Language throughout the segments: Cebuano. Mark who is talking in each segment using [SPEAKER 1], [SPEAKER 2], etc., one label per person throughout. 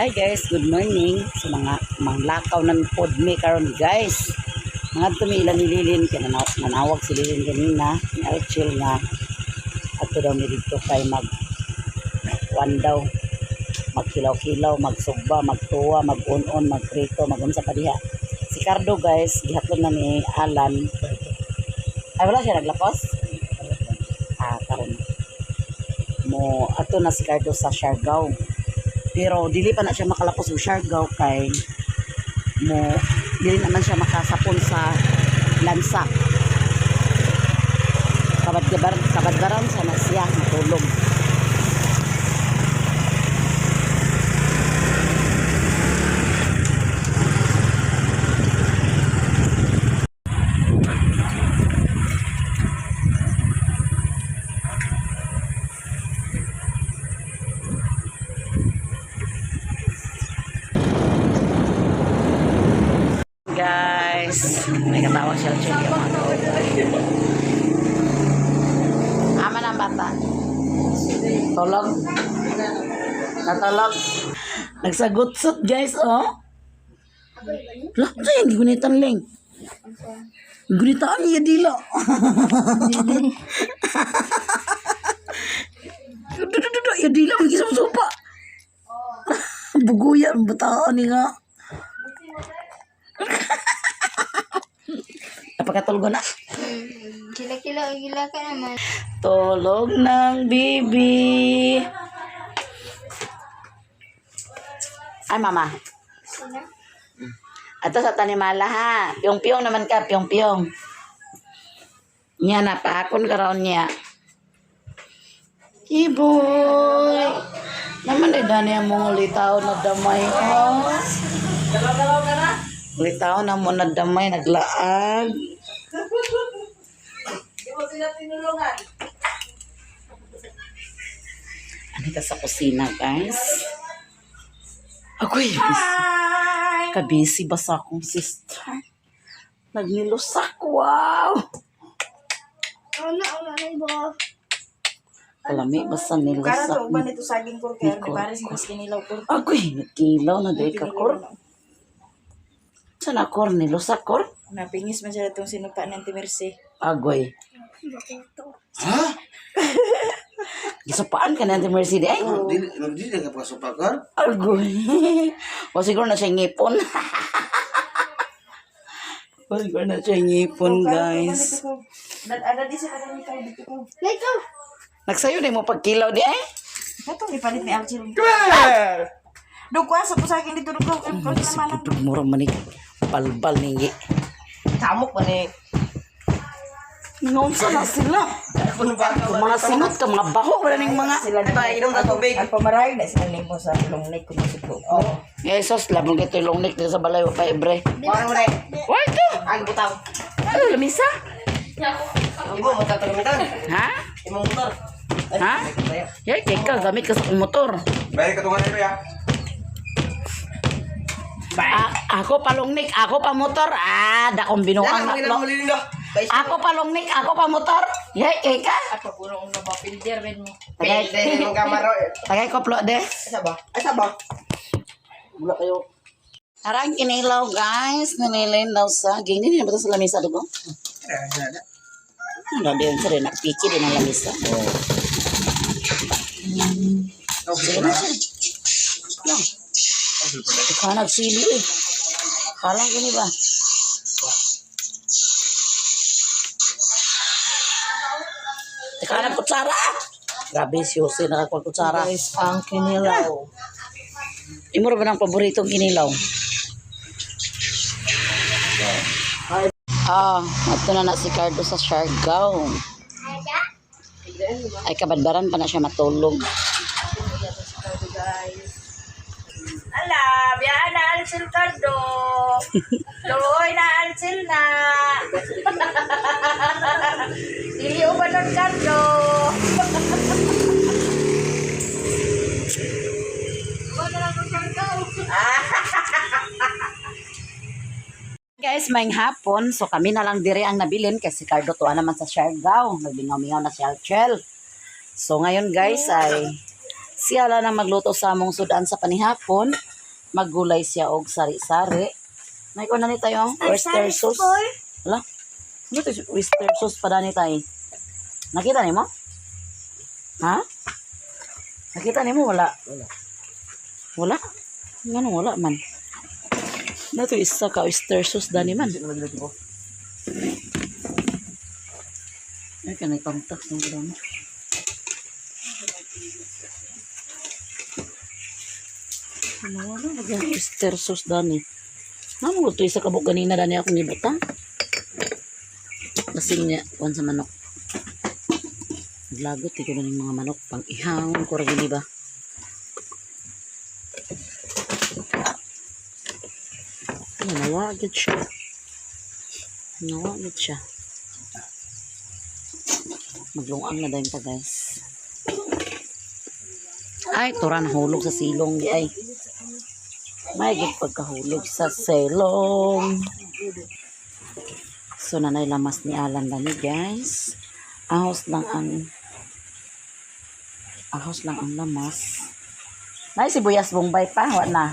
[SPEAKER 1] Hi guys, good morning. Sa mga manglakaw ng pod mi karon, guys. Mga mi ilan ni Lilin kay nanawag si Lilin kanina, ni Archel nga ato daw mi didto kay mag kuan daw, magkilaw-kilaw, magsugba, magtuwa, mag-un-un, magprito, magunsa pa diha. Si Cardo, guys, gihatlon na ni Alan. Ay, wala siya naglakos? Ah, karon. Mo ato na si Cardo sa Siargao. Pero dili pa na siya makalapos sa Siargao kay mo dili naman siya makasapon sa lansa. Kabadgabar kabadbaran sa na siya matulog. Guys, may katawag siya siya. Ama ng bata. Tulog. Natulog. Nagsagutsot, guys, oh. Lah, sa yung gunitan ling? Gunitan niya dila. Dudududu, ya dila may supa. Buguya ang bataan ni nga. Napakatulgo na.
[SPEAKER 2] Kila-kila o gila ka naman.
[SPEAKER 1] Tulog ng bibi. Ay, mama.
[SPEAKER 2] Sino?
[SPEAKER 1] Ato sa tanimala ha. Piyong-piyong naman ka, piyong-piyong. Niya na, paakon ka raon niya. Iboy! Naman ay dani ang mga litaw na damay. Oh. Litaw na mo na damay, naglaag. Ano ka sa kusina, guys? Agoy, busy. Kabisi ba sa akong sister? Nagnilusak, wow!
[SPEAKER 2] Ano, ano, ano, iba?
[SPEAKER 1] Kalami, basta
[SPEAKER 3] Karon
[SPEAKER 1] nilusak.
[SPEAKER 3] to uban ito saging ko kay
[SPEAKER 1] Niko.
[SPEAKER 3] ni pares mas kinilaw ko.
[SPEAKER 1] Agoy, nagkilaw na day ka, kor. Saan na, kor? Nilusak, kor?
[SPEAKER 3] Napingis man siya itong sinupa ng Timersi.
[SPEAKER 1] Agoy.
[SPEAKER 2] Bakit
[SPEAKER 4] Ha?
[SPEAKER 1] Gisupaan ka na, Auntie Mercy, di ay?
[SPEAKER 4] Dili, dili ka pa supakar?
[SPEAKER 1] Agoy. O siguro na siya ngipon. O siguro na siya ngipon, guys.
[SPEAKER 3] Ada di sa kadami ka dito ko.
[SPEAKER 2] Let go!
[SPEAKER 1] Nagsayo na mo pagkilaw di ay?
[SPEAKER 3] Katong gipalit ni Archie. Dugwa sa pusaging dito dugwa kay ko
[SPEAKER 1] Si
[SPEAKER 3] naman.
[SPEAKER 1] Pudog mura manig balbal ni
[SPEAKER 5] Kamok pa ni.
[SPEAKER 1] Nangunsa na sila. Mga singot ka, mga baho, wala ning mga.
[SPEAKER 5] Sila ba inom na tubig.
[SPEAKER 3] Ang pamaray na sila nimo sa long neck ko mo.
[SPEAKER 5] Oh.
[SPEAKER 1] Jesus, labong kito yung long neck dito sa balay, pa ibre.
[SPEAKER 5] Wala mo rin.
[SPEAKER 1] Why to?
[SPEAKER 5] Ang butang.
[SPEAKER 1] Ano, lamisa?
[SPEAKER 5] Imo mo tatagamitan.
[SPEAKER 1] Ha?
[SPEAKER 5] Imong motor.
[SPEAKER 1] Ha? Yay, kay ka, gamit ka sa akong motor.
[SPEAKER 4] Bayar ka tungan ya.
[SPEAKER 1] Ah, ako pa long neck, ako pa motor. Ah, dakong binuang
[SPEAKER 5] Yan ang
[SPEAKER 1] na.
[SPEAKER 5] ginang do.
[SPEAKER 1] Ako pa long neck, ako pa motor. Yay, kay ka.
[SPEAKER 3] Ako puno ang ba pilder ben mo.
[SPEAKER 1] Tagay,
[SPEAKER 5] Pwede mong kamaro.
[SPEAKER 1] tagay ko plo de.
[SPEAKER 5] Asa ba? Asa ba?
[SPEAKER 1] Wala kayo. Arang kinilaw, guys. Nanilin daw sa. Gingin na ba ito sa lamisa, dugo? Ano din sa rin, nakpiki din ang lamisa. Sige na siya. Lang. Ikaw nagsili eh. Kalang gini ba? Teka na kutsara ah! Grabe si Jose nakakuha kutsara.
[SPEAKER 3] Guys, ang kinilaw.
[SPEAKER 1] Imo ra ba ng paboritong kinilaw? Ah, ato na na si Cardo sa Siargao. Ay, kabadbaran pa na siya matulog.
[SPEAKER 3] Ala, biya na Alcel Cardo. Luoy na Alcel na. Dili uban Cardo.
[SPEAKER 1] Guys, may hapon. So kami na lang dire ang nabilin kasi Cardo tuwa naman sa Siargao. Nagbingaw-mingaw na si Alchel. So ngayon, guys, ay Siya lang ang magluto sa among sudan sa panihapon. Maggulay siya og sari-sari. May kuha na ni tayo, oyster sauce. Wala. Ano to oyster sauce pa dani tayo? Nakita nimo? Ha? Nakita nimo wala?
[SPEAKER 5] Wala.
[SPEAKER 1] Wala? Ngano wala man? Na to isa ka oyster sauce dani man.
[SPEAKER 5] Hindi naman dito ko.
[SPEAKER 1] Ay kanay pangtax ng gudam. Ano wala lagi ang oyster sauce dani. Namo to isa ka buok ganina dani akong gibutang. Kasi niya kuan sa manok. Naglagot ko ng mga manok pang ihaw ko ra gini ba. Ano, nawa gid siya. Nawa gid siya. Maglungang na dayon ta guys. Ay, tura nahulog sa silong di ay. May gid pagkahulog sa silong. So nanay lamas ni Alan dani guys. Ahos lang ang ahos lang ang lamas. Nay sibuyas Bombay pa wa na.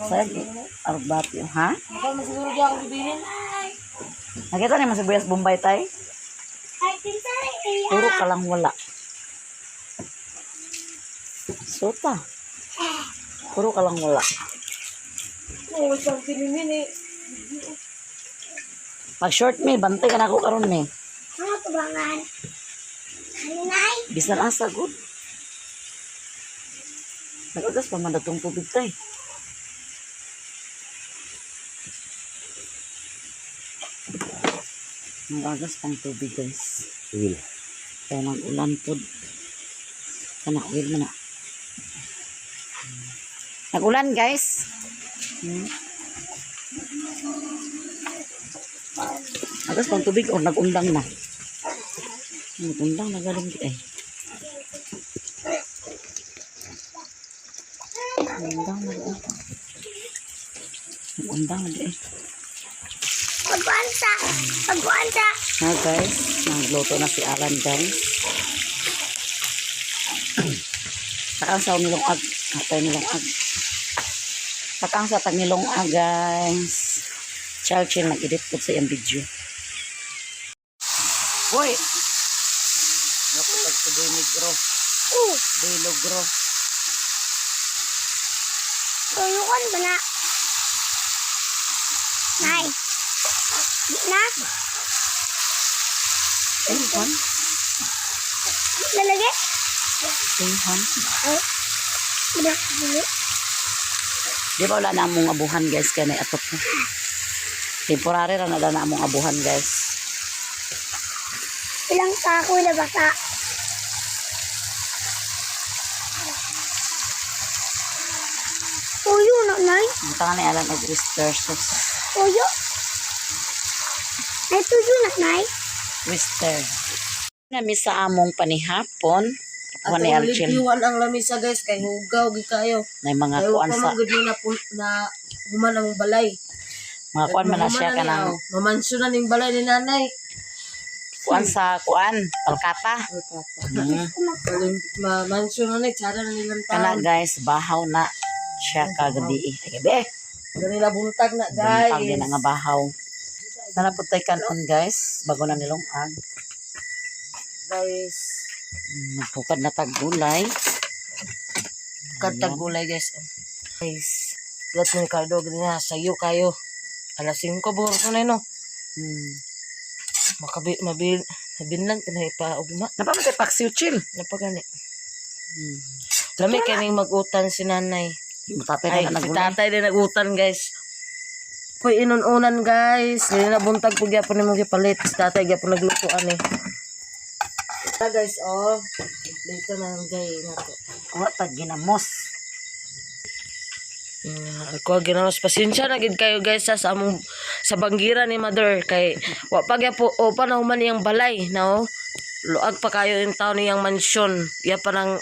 [SPEAKER 1] Sige, arbati ha?
[SPEAKER 3] Baka masiguro di ako bibilin.
[SPEAKER 1] Nakita ni mo sibuyas Bombay tay?
[SPEAKER 2] Ay, kinsa rin
[SPEAKER 1] Puro ka lang wala. Sota. Puro ka lang wala.
[SPEAKER 3] Oo, isang pinimin eh.
[SPEAKER 1] Pag short me, bantay ka na ako karon me.
[SPEAKER 2] Ano tubangan? Nay!
[SPEAKER 1] Bisan asa good. Nagagas pa man datong tubig tay. Nagagas pang tubig guys.
[SPEAKER 4] Will.
[SPEAKER 1] Kaya nag-ulan pod. Kana will man na. Nag-ulan guys. Agas pang tubig or nag-undang na. Nag-undang na galing di ay. Nag-undang na di ay. Nag-undang na di ay.
[SPEAKER 2] Pagkuan sa! Pagkuan sa!
[SPEAKER 1] Ha guys, nagluto na si Alan guys. Takang sa nilong ag, atay nilong ag. Takang sa tag nilong ag guys. Churchill nag-edit po sa iyang video. Hoy. Ako tag tuboy negro.
[SPEAKER 2] Oh!
[SPEAKER 1] Bilogro.
[SPEAKER 2] Tuyukan ba na? Nay! Di na?
[SPEAKER 1] Ayun.
[SPEAKER 2] Lalagay?
[SPEAKER 1] Ayun.
[SPEAKER 2] Ay! Wala. Dili.
[SPEAKER 1] Di ba wala na among abuhan guys kaya na atop na. Temporary ra na na among abuhan guys.
[SPEAKER 2] Ilang tako na basa? Tuyo na, Nay.
[SPEAKER 1] Ang tanga ni Alan og oyster sauce.
[SPEAKER 2] Tuyo? Ay, tuyo na, Nay.
[SPEAKER 1] Oyster. Nami sa among panihapon. Kuha ni
[SPEAKER 3] Atong
[SPEAKER 1] Alchin.
[SPEAKER 3] libyuan ang lamisa guys kay hugaw gi kayo.
[SPEAKER 1] Na mga
[SPEAKER 3] Kay
[SPEAKER 1] kuan
[SPEAKER 3] wa pa
[SPEAKER 1] sa
[SPEAKER 3] man gud na, na human ang balay.
[SPEAKER 1] mga kuan man na siya kanang
[SPEAKER 3] Mamansyon na ning balay ni nanay.
[SPEAKER 1] kuan sa kuan palkata.
[SPEAKER 3] Mamansyon na ni tsara na nilang
[SPEAKER 1] Kana
[SPEAKER 3] taon.
[SPEAKER 1] guys, bahaw na siya kagabi. Ay, gabi. eh.
[SPEAKER 3] Ganila buntag na guys.
[SPEAKER 1] Buntag din na nga bahaw. Nalapot tay kanon guys, bago na nilong ag.
[SPEAKER 3] Guys,
[SPEAKER 1] Nagpukad na tag gulay.
[SPEAKER 3] kantag gulay guys. Oh. Guys, lat ni Ricardo ganina sayo kayo. Alas 5 buhor ko na no. Makabi mabil mabinlan tinay pa ugma.
[SPEAKER 1] Napamatay paksiw chill.
[SPEAKER 3] Napagani. Lami kay mag-utan si nanay.
[SPEAKER 1] Tatay
[SPEAKER 3] Ay,
[SPEAKER 1] na
[SPEAKER 3] si
[SPEAKER 1] nagulay.
[SPEAKER 3] tatay din nag-utan guys. Koy inununan guys. Ganina buntag po gyapon nimo gipalit. Si tatay gyapon nagluto ani. Ta guys oh. Dito na ang gay nato.
[SPEAKER 1] Wa tag ginamos.
[SPEAKER 3] Ako ginawas pasensya na gid kayo guys sa among sa banggira ni mother kay wa pa gyapon o pa na human iyang balay no. Luag pa kayo yung taon niyang mansyon. Iya pa nang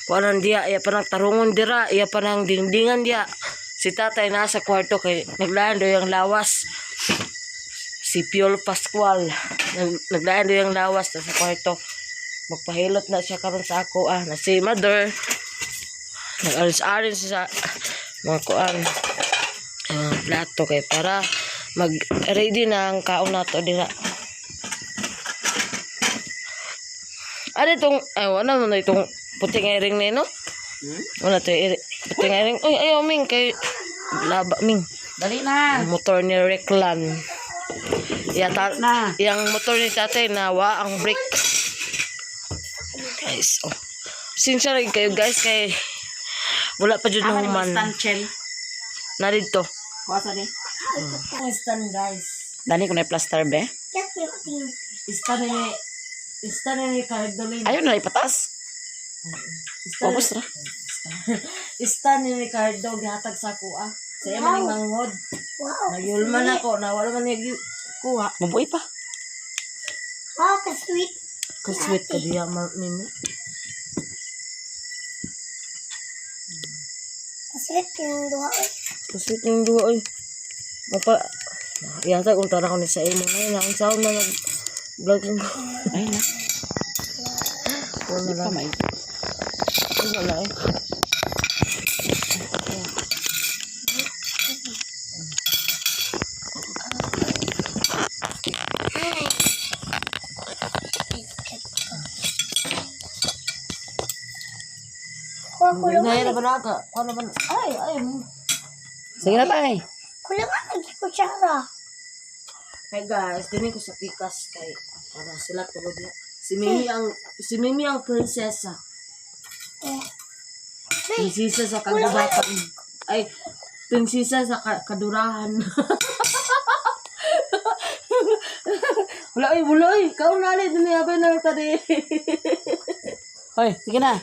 [SPEAKER 3] kuanan diya, iya pa nang tarungon dira, iya pa nang dingdingan diya. Si tatay nasa kwarto kay naglaan daw yung lawas. Si Piolo Pascual naglaan daw yung lawas nasa kwarto. Magpahilot na siya karon sa ako ah. Na si mother. Nag-aris-aris siya sa mga kuan. Ah, plato kay para mag ready na ang kaon nato dira. Ano itong, ay wala mo na itong puting iring na yun, no? Wala to puting iring. Uy, ayaw ming kay laba ming.
[SPEAKER 1] Dali na.
[SPEAKER 3] Ang motor ni Reclan. Yata,
[SPEAKER 1] Na.
[SPEAKER 3] yung motor ni tatay nawa ang brake. Guys, oh. Sinsya rin kayo guys kay wala pa jud
[SPEAKER 1] Ama ni
[SPEAKER 3] human.
[SPEAKER 1] stand Chel.
[SPEAKER 3] Na dito.
[SPEAKER 1] Kuha sa ni.
[SPEAKER 3] Stand guys.
[SPEAKER 1] Dani ko na plaster be.
[SPEAKER 2] Yak yung ating.
[SPEAKER 3] Stand ni stand ni Ricardo.
[SPEAKER 1] Ayaw na ipataas. Ubos ra.
[SPEAKER 3] Stand ni Ricardo gihatag sa ako ah. Sa iya man ning manghod.
[SPEAKER 2] Wow.
[SPEAKER 3] Nagyulman ako na wala man niya kuha.
[SPEAKER 1] Mabuhi pa.
[SPEAKER 2] Wow, ka-sweet.
[SPEAKER 3] Kasweet ka diya mimi.
[SPEAKER 2] Ka-sweet yung duha. Oy.
[SPEAKER 3] Kasweet yung duha oy. Mapa yata kung tara ko ni sa imo na na unsa na nag vlog ko.
[SPEAKER 1] Ay na.
[SPEAKER 3] Wala
[SPEAKER 1] Di pa
[SPEAKER 3] lang.
[SPEAKER 1] may.
[SPEAKER 3] Wala eh.
[SPEAKER 2] Ay. Kuha kulang.
[SPEAKER 3] Hinay na ba na ka? Kuha na ba na? Ay, ay.
[SPEAKER 1] Sige na tay.
[SPEAKER 2] Kulang ang kutsara.
[SPEAKER 3] Hey guys, dinin ko sa pikas kay para sila tulog na. Si Mimi ang prinsesa.
[SPEAKER 2] Eh.
[SPEAKER 3] Prinsesa sa kagubatan. Ay, prinsesa sa kadurahan. Wala ay, wala ay. Kaon na ulit, diniyabay na lang tadi.
[SPEAKER 1] Hoy, sige na.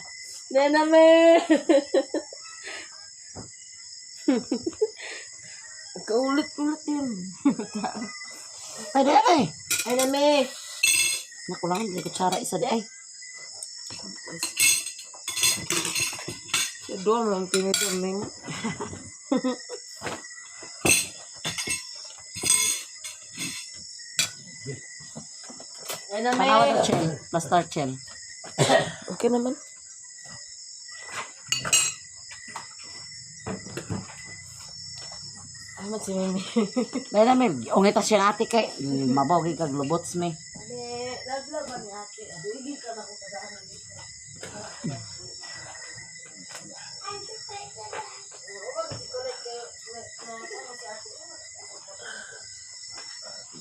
[SPEAKER 3] Nena me. Kaulit-ulit yun.
[SPEAKER 1] Ay, dali tay.
[SPEAKER 3] Ay na me.
[SPEAKER 1] Nakulangan di kutsara isa di ay.
[SPEAKER 3] Doon lang tinidor nimo. Ay na me.
[SPEAKER 1] Panawa to Chel. Plaster Chel.
[SPEAKER 3] Okay naman. Ay, man si Mimi.
[SPEAKER 1] Dali na may. Ungita siya ate kay. Mabaw kay kag lubots me.
[SPEAKER 3] Ale, love ba ni ate? Aduigi ka na kung kadaan dito.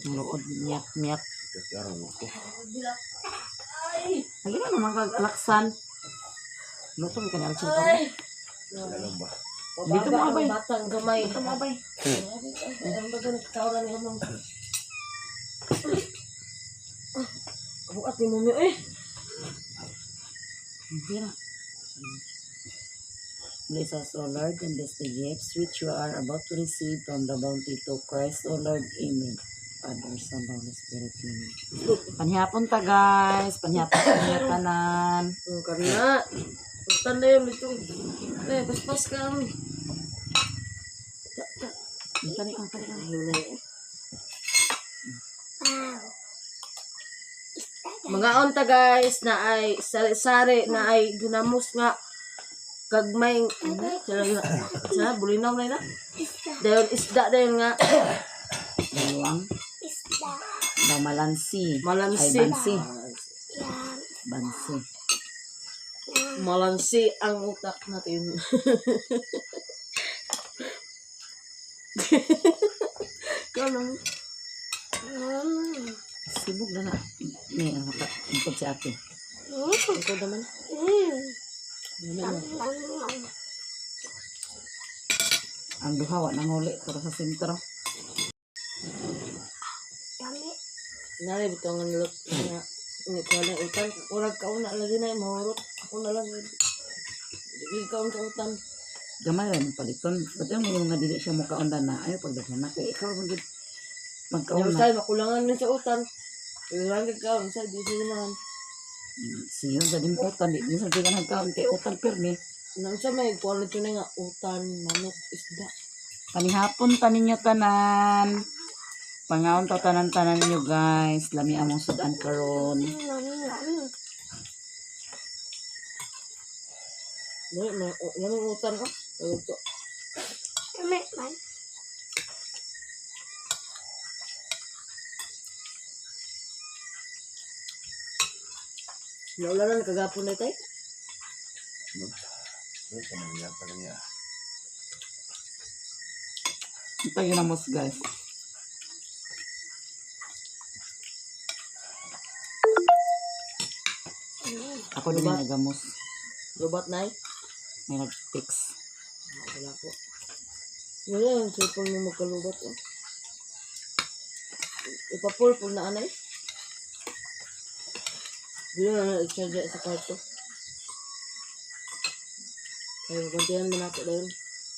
[SPEAKER 1] Ang Luod miyak miyak. Lagi na naman kag alaksan. Luto ka ni Alcel pa. Dito mo abay.
[SPEAKER 3] Batang gamay.
[SPEAKER 1] Dito mo abay.
[SPEAKER 3] Ay, ang baga nagkakawa ni Amang. Kabuat ni Mumi, eh.
[SPEAKER 1] Hindi na. Bless us, O Lord, and bless the gifts which you are about to receive from the bounty to Christ, O Lord. Amen. Father, Son, Holy Spirit. Amen. Panihapon ta, guys. Panihapon ta tanan.
[SPEAKER 3] Ang karna. Ang na yun, ito. Eh, paspas ka.
[SPEAKER 1] Ang tani, ang tani, ang.
[SPEAKER 2] Wow.
[SPEAKER 3] Mga onta guys na ay sari-sari na ay ginamos nga gagmay ano sila nga sa bulinaw na ina
[SPEAKER 2] Isda.
[SPEAKER 3] dayon isda dayon nga
[SPEAKER 1] Dalawang.
[SPEAKER 2] Isda.
[SPEAKER 1] Daw malansi.
[SPEAKER 3] Malansi.
[SPEAKER 1] Ay, bansi.
[SPEAKER 2] Yan.
[SPEAKER 1] Bansi.
[SPEAKER 3] Malansi ang utak natin. Ganun.
[SPEAKER 2] Mm.
[SPEAKER 1] Sibog na na. Ni, ano ka? Ikot si ate.
[SPEAKER 2] Mm.
[SPEAKER 3] Ikaw naman.
[SPEAKER 2] Mm. Nam, nam, nam.
[SPEAKER 1] Ang duha, wa nanguli. Pero sa sentro.
[SPEAKER 2] Yummy.
[SPEAKER 3] Nari bitaw nga nilot nga ni ko lang utang. Urag ka una lagi na mahurot. Ako na lang. Di ka sa utang.
[SPEAKER 1] Gamay ra man paliton. Ba't yung mga dili siya mukaon na ayaw pagdaghan na kay ikaw man gid magkaon
[SPEAKER 3] Pero
[SPEAKER 1] na.
[SPEAKER 3] say makulangan min sa utang. Kulangan ka sa di sila naman.
[SPEAKER 1] Siyon sa din utan di minsan sila nagkaon kay utan pirmi.
[SPEAKER 3] Nang sa may quality na nga utan, manok, isda.
[SPEAKER 1] Panihapon ta ninyo tanan. Pangaon ta tanan-tanan ninyo guys. Lami among sudan karon.
[SPEAKER 2] Nam, nam.
[SPEAKER 3] Dali, may utan ko. Ayun to.
[SPEAKER 2] Lami man.
[SPEAKER 3] Naulanan kagapon na tay.
[SPEAKER 1] Ito ginamos, guys. Ako din
[SPEAKER 3] Diba?
[SPEAKER 1] nagamos.
[SPEAKER 3] Lubat na eh.
[SPEAKER 1] May nag-text.
[SPEAKER 3] Ah, wala ko. Wala yung cellphone mo magkalubat oh. Ipapulpul na anay. Hindi na na i-charge sa kwarto. Kaya magantihan mo natin dahil.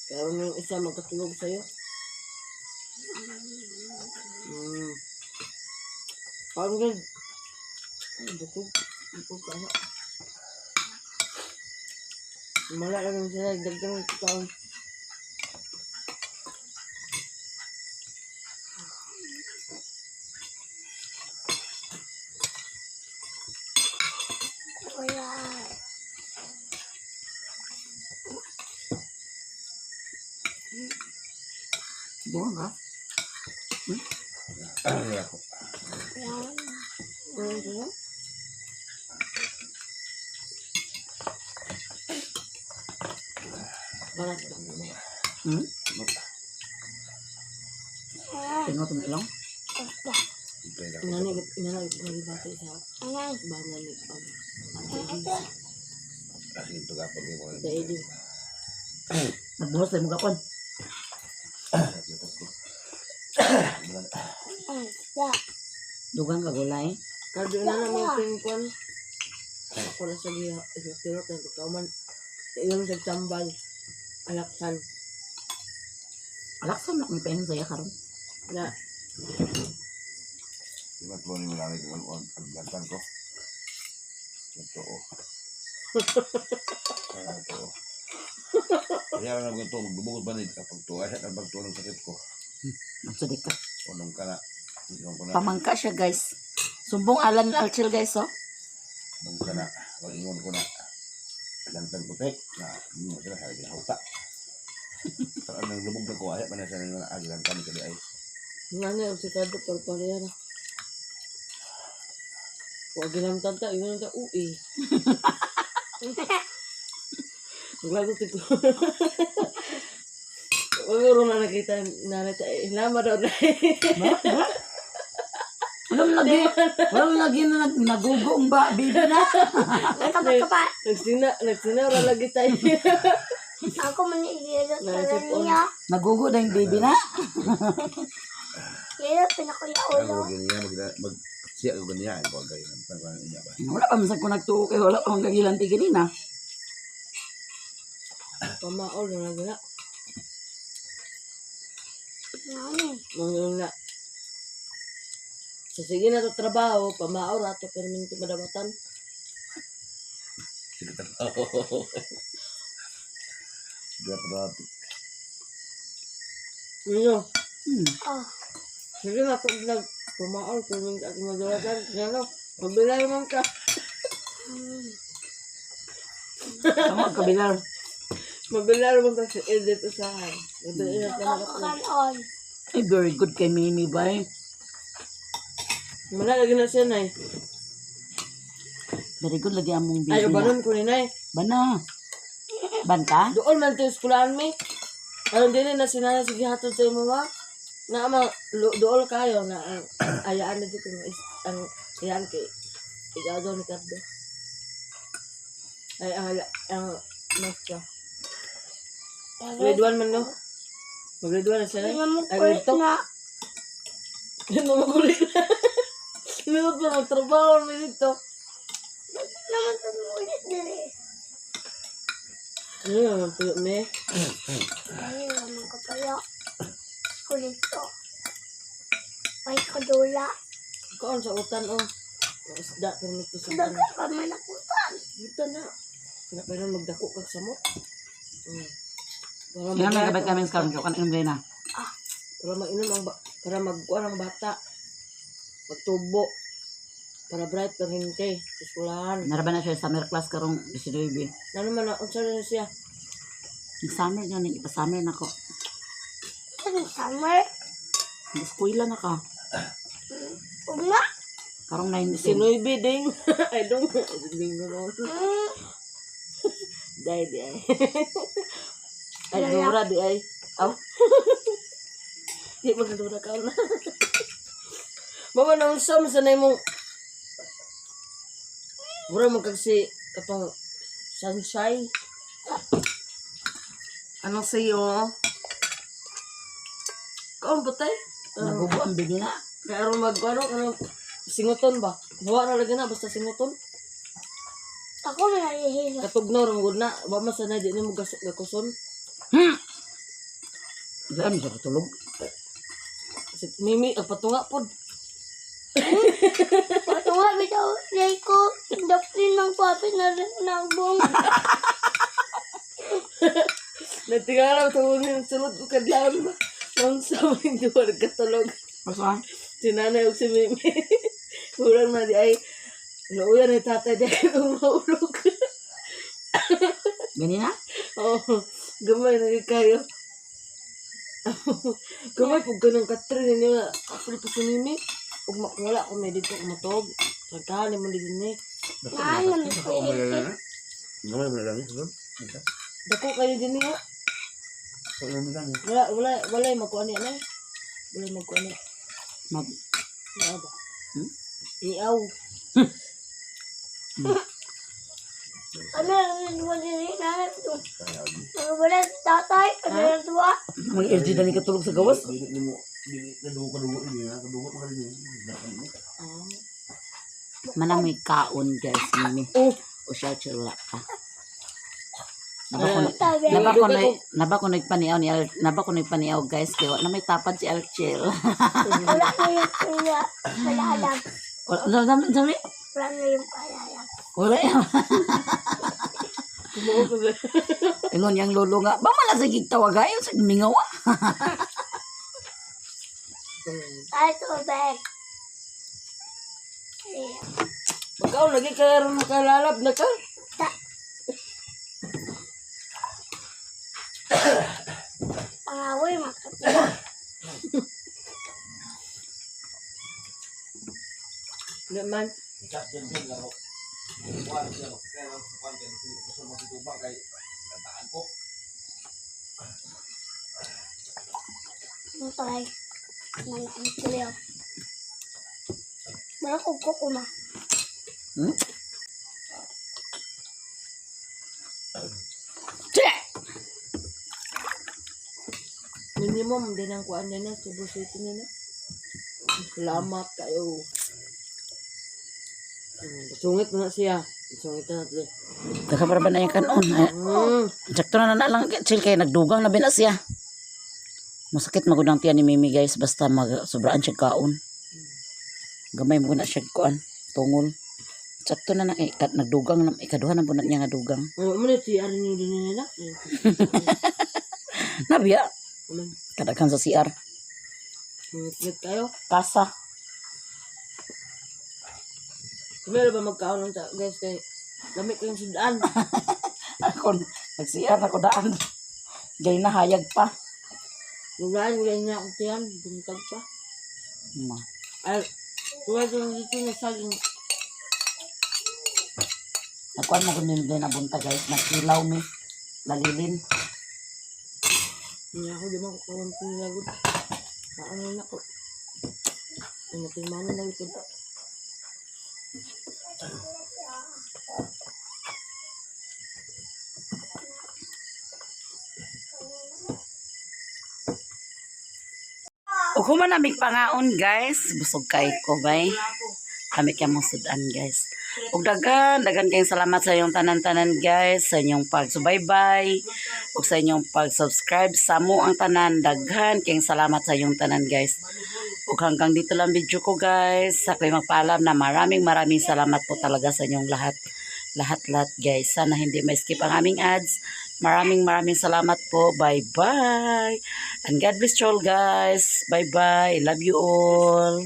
[SPEAKER 3] Kaya mo yung isa magkatulog sa'yo. Parang ganun. Ay, bukog. Bukog ka na. Wala lang sila. Dagdag ng taon.
[SPEAKER 2] Wala.
[SPEAKER 1] Buwan ka?
[SPEAKER 2] Yan.
[SPEAKER 3] Ano? Barat ba?
[SPEAKER 1] Hmm?
[SPEAKER 2] Ah,
[SPEAKER 1] Tingnan mo ilong.
[SPEAKER 2] basta.
[SPEAKER 3] Inanay, inanay, inanay sa
[SPEAKER 2] Anay.
[SPEAKER 3] bana ni
[SPEAKER 2] Ate.
[SPEAKER 3] sa Edin.
[SPEAKER 1] Nagbuhos tayo mo gapon.
[SPEAKER 2] Ay, da.
[SPEAKER 1] Dugang ka gulay.
[SPEAKER 3] Kardo na naman yung tingkon. Ako na sa giha, sa tirot na kauman. Sa ilang sa tambal. Alaksan.
[SPEAKER 1] Alaksan na kung paingon saya karon.
[SPEAKER 3] Na,
[SPEAKER 4] Diba tuloy mo lang ang paglantan ko? Totoo. Totoo. Kaya lang naman ito, magbubugod ba nito kapag tuwa siya, kapag tuwa ng sakit ko.
[SPEAKER 1] Ang sadik ka.
[SPEAKER 4] Unong ka na. Unong ko na.
[SPEAKER 1] Pamangka siya, guys. Sumbong Alan Alchil, guys, oh.
[SPEAKER 4] Unong ka na. O ingon ko na. Lantan ko tek. Na, hindi mo sila sabi ginahauta. Pero anong lubog na ko, ay, pa na siya nang agilan kami kali ay.
[SPEAKER 3] nanay, si Kardo, parparera. Huwag ginamtan ta, ingon ta, ui. Naglagot ko. Wag na nakita nanay ta, eh, lama daw na.
[SPEAKER 1] Walang lagi, walang lagi na nagugong ba, bibi na.
[SPEAKER 2] Nakapagkapa.
[SPEAKER 3] Nagsina, nagsina, wala lagi tayo.
[SPEAKER 2] Ako man igilot na
[SPEAKER 3] Naisip ko.
[SPEAKER 2] niya.
[SPEAKER 1] Nagugo na yung baby na.
[SPEAKER 2] Gilot pinakuya ulo.
[SPEAKER 4] Ako ganyan, mag, siya ko ganyan, ko ganyan, tangka niya ba.
[SPEAKER 1] Wala pa man ko nagtuo kay wala pa man gagilanti ganina.
[SPEAKER 3] Pamaol na lagi na.
[SPEAKER 2] Nani.
[SPEAKER 3] Mga na. Sa sige na to trabaho, pamaol rato pero minti madabatan.
[SPEAKER 4] Sige trabaho. Sige trabaho.
[SPEAKER 3] Ano?
[SPEAKER 2] Oh.
[SPEAKER 3] Sige na to vlog. Pamaol pero minti ako madabatan. Ano? Mabilay man ka.
[SPEAKER 1] Tama kabilar.
[SPEAKER 3] Mabilay man ka sa edit usahay. Mabilay na ka makatulog.
[SPEAKER 2] Kanon.
[SPEAKER 1] Ay, very good kay Mimi, bay.
[SPEAKER 3] Wala lagi na siya, nay.
[SPEAKER 1] Very good lagi among
[SPEAKER 3] Ay,
[SPEAKER 1] baby na.
[SPEAKER 3] ubanon ko ni nay.
[SPEAKER 1] Bana. Ban ka?
[SPEAKER 3] Doon man to eskwelahan mi. Aron dili na sinaya sige hatod sa imo ma. Na ma dool kayo na ang ayaan na dito is ang ayaan kay ikaw daw ni Cardo. Ay ang master. Grade 1 man no. Mag grade 1 na siya.
[SPEAKER 2] Hindi mo
[SPEAKER 3] Ay
[SPEAKER 2] kulit
[SPEAKER 3] grade 2.
[SPEAKER 2] na.
[SPEAKER 3] Hindi mo magulit na. Hindi mo pa magtrabaho mi dito.
[SPEAKER 2] Bakit naman sa ulit dili?
[SPEAKER 3] Ano naman puyo mi?
[SPEAKER 2] Ay, naman ko pala. Kulit to. Ay, kadula.
[SPEAKER 3] Kaon sa utan oh. Ang isda pero may sa utan.
[SPEAKER 2] Daga ka man akutan.
[SPEAKER 3] Buta na. Kaya pero magdako kag samot. Para
[SPEAKER 1] Yan may
[SPEAKER 3] mag
[SPEAKER 1] kabay kami sa karon kan ang na.
[SPEAKER 3] para mainom ang para magkuan ang bata. Magtubo. Para bright pa rin kay sa eskwelahan.
[SPEAKER 1] Naraba na siya sa summer class karong 19.
[SPEAKER 3] Ano man na unsa na siya?
[SPEAKER 1] Yung summer na ning ipa-summer na ko.
[SPEAKER 2] Sa summer.
[SPEAKER 1] Eskwela na ka.
[SPEAKER 2] Ugma.
[SPEAKER 1] Karong 19.
[SPEAKER 3] Si Nuibi ding. Ay dong. Ding no. Dai di ay. Ay dura di ay. Aw. Di magdura ka na. Mama na unsa man sa imong Mura man kag si katong sunshine. Anong sayo? Kaon ba tay?
[SPEAKER 1] Nagubo ang bigi na.
[SPEAKER 3] Kaya aron mag ano kanang singuton ba? Buwa na lagi na basta singuton.
[SPEAKER 2] Ako manalihilo.
[SPEAKER 3] Katugnaw ra gud na. Wa man sanay di nimo gasok gakuson.
[SPEAKER 1] Saan siya katulog?
[SPEAKER 3] Si Mimi ang patunga pod.
[SPEAKER 2] Pato nga bitaw day ko. Daplin ng papi na rin ng buong.
[SPEAKER 3] Natingala tungod ng sulod ko kadlawon ba. Nung sa mga duwa nagkatulog.
[SPEAKER 1] Basta.
[SPEAKER 3] Si nanay ug si Mimi. Kurang na di ay luuyan ni tatay di ay kung mahulog.
[SPEAKER 1] Gani na?
[SPEAKER 3] Oo, gamay na gyud kayo. Gamay pug ganang katre ninyo nga apil pa si Mimi. Ug wala ko may dito kumutog. Pagkahan mo din ni.
[SPEAKER 2] Naalam ko.
[SPEAKER 4] Gamay mo na lang. Sulod.
[SPEAKER 3] Dako kayo din niya.
[SPEAKER 4] Wala mo lang.
[SPEAKER 3] Wala wala wala magkuan niya na. Wala magkuan niya.
[SPEAKER 1] Mag
[SPEAKER 3] Naa ba?
[SPEAKER 1] Hmm?
[SPEAKER 3] Iyaw.
[SPEAKER 2] Ano ang duwa din nanay ko. Wala si tatay. Ano ang duwa?
[SPEAKER 1] Mga LG dali katulog sa gawas.
[SPEAKER 4] Dili nimo dili kadugo kadugo ni na kadugo pa kani.
[SPEAKER 3] Ah.
[SPEAKER 1] Manang may kaon guys mimi.
[SPEAKER 3] Oh,
[SPEAKER 1] O siya wala pa. Naba ko
[SPEAKER 2] Tabi.
[SPEAKER 1] naba ko na naba ko nagpaniaw ni Al, naba ko nagpaniaw guys kay wala na may tapad si Alchel.
[SPEAKER 2] Wala na yung kaya. Palalag.
[SPEAKER 1] Wala wala wala
[SPEAKER 2] Wala na yung palalag.
[SPEAKER 1] wala.
[SPEAKER 3] kumuha pa ba?
[SPEAKER 1] Ingon yang lolo nga, ba mala sa gigtawagayon sa mingaw. Ah."
[SPEAKER 2] Ay, tubig. Eh,
[SPEAKER 3] Magkaon lagi kay ron makalalab na ka.
[SPEAKER 2] Ta. Pangaway, makapit.
[SPEAKER 3] Di man.
[SPEAKER 2] Ang taray. Mana ang tuliw. Wala ko kukuma.
[SPEAKER 1] Che!
[SPEAKER 3] Minimum din ang kuan niya na Cebu City niya na. Salamat kayo. Sungit mo na siya. Sungit na natin.
[SPEAKER 1] Taka para ba na yung kanon? Ay, sakto na na lang chill kay nagdugang na bina siya. Masakit magud ang tiyan ni Mimi guys basta mag sobraan siya kaon. Gamay mo na siya kuan tungol. Sakto na na kay kat nagdugang na ikaduha na po na niya nga dugang.
[SPEAKER 3] Ano mo na si Arin yung din nila?
[SPEAKER 1] Nabiya
[SPEAKER 3] Ano?
[SPEAKER 1] kadaghan sa CR.
[SPEAKER 3] Sungit kayo.
[SPEAKER 1] Kasa.
[SPEAKER 3] Meron ba magkaon ng guys kay lamig kayong sudan.
[SPEAKER 1] Ako nag CR ako daan. Gay na hayag pa.
[SPEAKER 3] Lulaan ko niya akong tiyan. Buntag pa.
[SPEAKER 1] Ma.
[SPEAKER 3] Ay, tuwa ko lang dito na saging.
[SPEAKER 1] Nagkuan mo kunin gay na bunta guys, nagkilaw mi. Lalilin.
[SPEAKER 3] Hindi ako di man kukawan ko nila gud. Ano na ko. Ano tingmanan na ito.
[SPEAKER 1] Ug human namig pangaon guys, busog kay ko bay. Kami kay mong sudan guys. Ug daghan daghan kayong salamat sa inyong tanan-tanan guys, sa inyong pagsubaybay ug sa inyong pag-subscribe sa mo ang tanan. Daghan kayong salamat sa inyong tanan guys. Ug hanggang dito lang video ko guys. Sa ako'y magpaalam na maraming maraming salamat po talaga sa inyong lahat. Lahat-lahat guys. Sana hindi ma-skip ang aming ads. Maraming maraming salamat po. Bye-bye. And God bless you all guys. Bye-bye. Love you all.